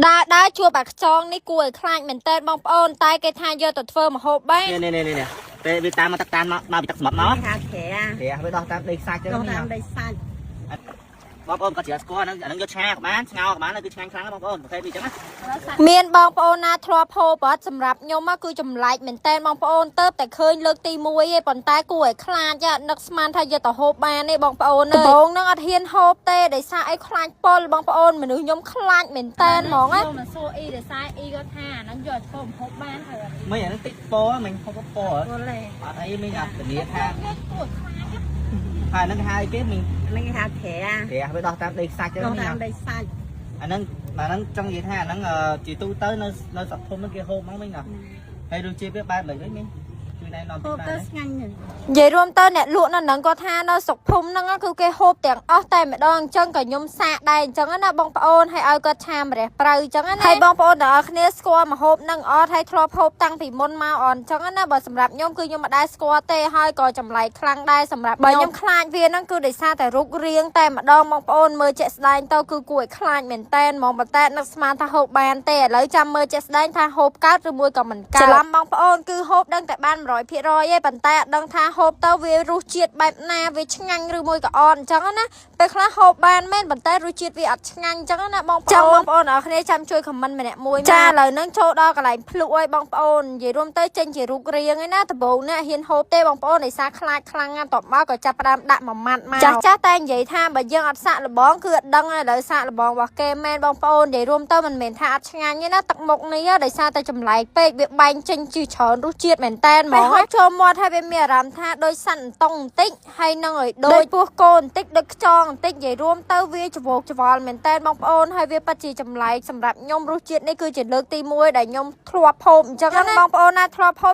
ដើរដើរជួបអាខ្ចងនេះគួរឲ្យខ្លាចមែនតើបងប្អូនតែគេថាយកទៅធ្វើម្ហូបបាន នេះនេះនេះនេះពេលវាតាមមកទឹកតាមមកមកពីទឹកសមុទ្រមក គេហៅក្រា គេវាដោះតាមដីខ្សាច់ទៅ ដោះ នេះ តាមដីសាច់ បងប្អូនគាត់ជ្រាបស្គាល់ហ្នឹងអាហ្នឹងយកឆាក៏បានស្ងោក៏បានគឺឆ្ងាញ់ខ្លាំងបងប្អូនប្រភេទវាអញ្ចឹងណា មានបងប្អូនណាធ្លាប់ហូបអត់សម្រាប់ខ្ញុំគឺចម្លែកមែនតើបងប្អូនទៅតែឃើញលើកទី1ឯងប៉ុន្តែគួរឲ្យខ្លាចនឹកស្មានថាយកទៅហូបបានទេបងប្អូនដំបូងនឹងអត់ហ៊ានហូបទេដោយសារអីខ្លាចពុលបងប្អូនមនុស្សខ្ញុំខ្លាចមែនតើហ្មងណា មកសួរអ៊ីដោយសារអ៊ីគាត់ថាអាហ្នឹងយកទៅធ្វើម្ហូបបានហើយ មិនអាហ្នឹងតិចពោមិនហូបពោ ពោលេ អត់អីមិនអត់ធានាថា វាគួរខ្លាច ហើយហ្នឹងគេហៅគេមិន ហ្នឹងគេហៅក្រា គេវាដោះតាមដីខ្សាច់ទៅ ដោះ នេះ តាមដីសាច់ អាហ្នឹងអាហ្នឹងចង់និយាយថាអាហ្នឹងជាទូទៅនៅនៅស្រុកភូមិហ្នឹងគេហូបហ្មងវិញណាហើយរសជាតិវាបែបម៉េចវិញមីជួយណែនាំ ហូប តិចបាន ទៅស្ងាញ់ និយាយរួមទៅអ្នកលក់នៅហ្នឹងគាត់ថានៅស្រុកភូមិហ្នឹងគឺគេហូបទាំងអស់តែម្ដងអញ្ចឹងក៏ខ្ញុំសាកដែរអញ្ចឹងណាបងប្អូនហើយឲ្យគាត់ឆាម្រះព្រៅអញ្ចឹងណាហើយបងប្អូនទាំងអស់គ្នាស្គាល់ម្ហូបហ្នឹងអត់ហើយធ្លាប់ហូបតាំងពីមុនមកអត់អញ្ចឹងណាបើសម្រាប់ខ្ញុំគឺខ្ញុំមិនដែលស្គាល់ទេហើយក៏ចម្លែកខ្លាំងដែរសម្រាប់បើខ្ញុំខ្លាចវាហ្នឹងគឺដោយសារតែរូបរាងតែម្ដងបងប្អូនមើលជាក់ស្ដែងទៅគឺគួរឲ្យខ្លាចមែនតែនហ្មងប៉ុន្តែនឹកស្មានថាហូបបានទេឥឡូវចាំមើលជាក់ស្ដែងថាហូបកើតឬមួយក៏មិនកើតច្រឡំបងប្អូនគឺហូបដឹងតែបាន100%ទេប៉ុន្តែអត់ដឹងថាហូបទៅវារសជាតិបែបណាវាឆ្ងាញ់ឬមួយក៏អត់អញ្ចឹងណាពេលខ្លះហូបបានមែនប៉ុន្តែរសជាតិវាអត់ឆ្ងាញ់អញ្ចឹងណាបងប្អូនចាំបងប្អូនអរគ្នាចាំជួយ comment ម្នាក់មួយចាឥឡូវហ្នឹងចូលដល់កន្លែងភ្លក់អើយបងប្អូននិយាយរួមទៅចេញជារូបរាងឯណាដំបូងណាហ៊ានហូបទេបងប្អូនដោយសារខ្លាចខ្លាំងណាស់តបមកក៏ចាប់ផ្ដើមដាក់មួយម៉ាត់មកចាស់ចាស់តែនិយាយថាបើយើងអត់សាក់លបងគឺអត់ដឹងទេឥឡូវសាក់លបងរបស់គេមែនបងប្អូននិយាយរួមទៅមិនមែនថាអត់ឆ្ងាញ់ទេណាទឹកមុខនេះដោយសារតែចម្លែកពេកវាបែងចេញជាច្រើនរសជាតិមែនតែនហ្មងហូបចូលមាត់ហើយវាមានអារម្មណ៍ថាដូចសាន់តុងបន្តិចហើយនឹងឲ្យដូចពោះគោបន្តិចដូចខ្យងបន្តិចនិយាយរួមទៅវាច្វោកច្វល់មែនតែនបងប្អូនហើយវាពិតជាចម្លែកសម្រាប់ខ្ញុំរសជាតិនេះគឺជាលើកទី1ដែលខ្ញុំធ្លាប់ហូបអញ្ចឹងណាបងប្អូនណាធ្លាប់ហូប